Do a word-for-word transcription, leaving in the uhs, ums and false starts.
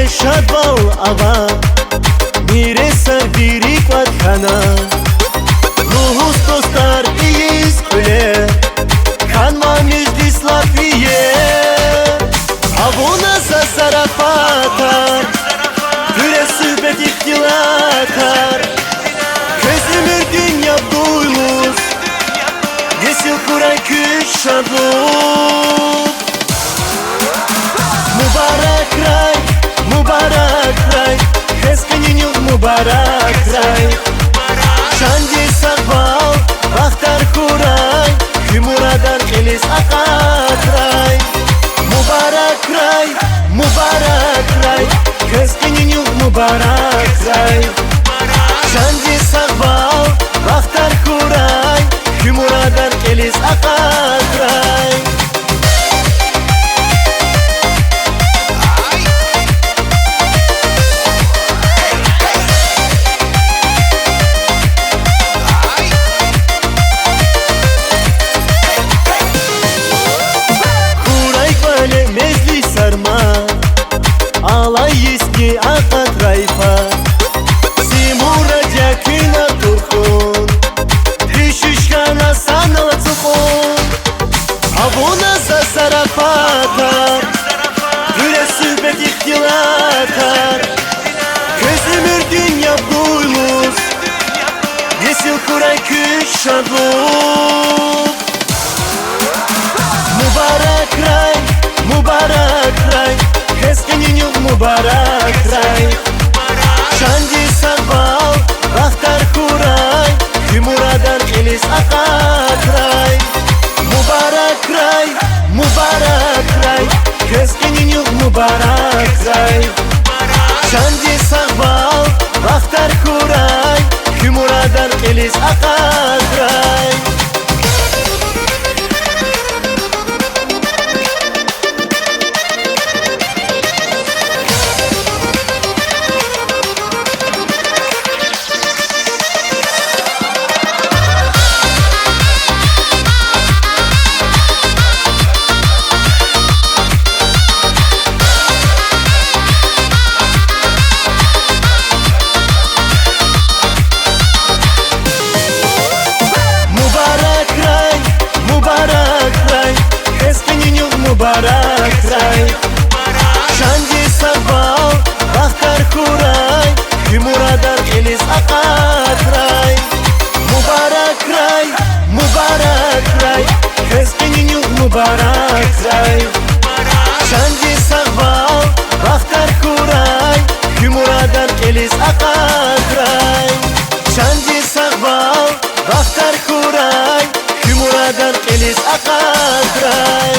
Шадвал ава, миресар вири кӀватӀ хьана, лугьуз дустар ийиз кьуьле, хьанва межлис лап вине. Авуна за зарапатар, куьре суьгьбет ихтилатар, квез уьмуьр дуьнья буй лугьуз, гьесил хьурай куь шадлугъ. Мубаракрай, мубаракрай, квез къенин югъ мубаракрай. Чандин сагъвал, бахтар хьурай, куь мурадар кьилиз акъатрай. Мубаракрай, мубаракрай, квез къенин югъ мубаракрай. Чандин сагъвал, бахтар хьурай, куь мурадар кьилиз акъатрай. Хьурай кӀвале межлисар ма, алай йисни акъатрай фа. Зи мурад я куьн атур хьун, дуьшуьш хьана санал ацукьун. Авуна за зарапатар, куьре суьгьбет ихтилатар, квез уьмуьр дуьнья буй лугьуз, гьесил хьурай куь шадлугъ. Мубаракрай, мубаракрай, квез къенин югъ мубаракрай. Чандин сагъвал, бахтар хьурай, куь мурадар кьилиз акъатрай. Мубаракрай, мубаракрай, квез къенин югъ мубаракрай. Чандин сагъвал, бахтар хьурай, куь мурадар кьилиз акъатрай. Мубаракрай, мубаракрай, квез къенин югъ мубаракрай. Чандин сагъвал, бахтар хьурай, куь мурадар кьилиз акъатрай. Мубаракрай, мубаракрай, квез къенин югъ мубаракрай. Чандин сагъвал, бахтар хьурай, куь мурадар кьилиз акъатрай. Чандин сагъвал, бахтар хьурай, куь мурадар кьилиз акъатрай.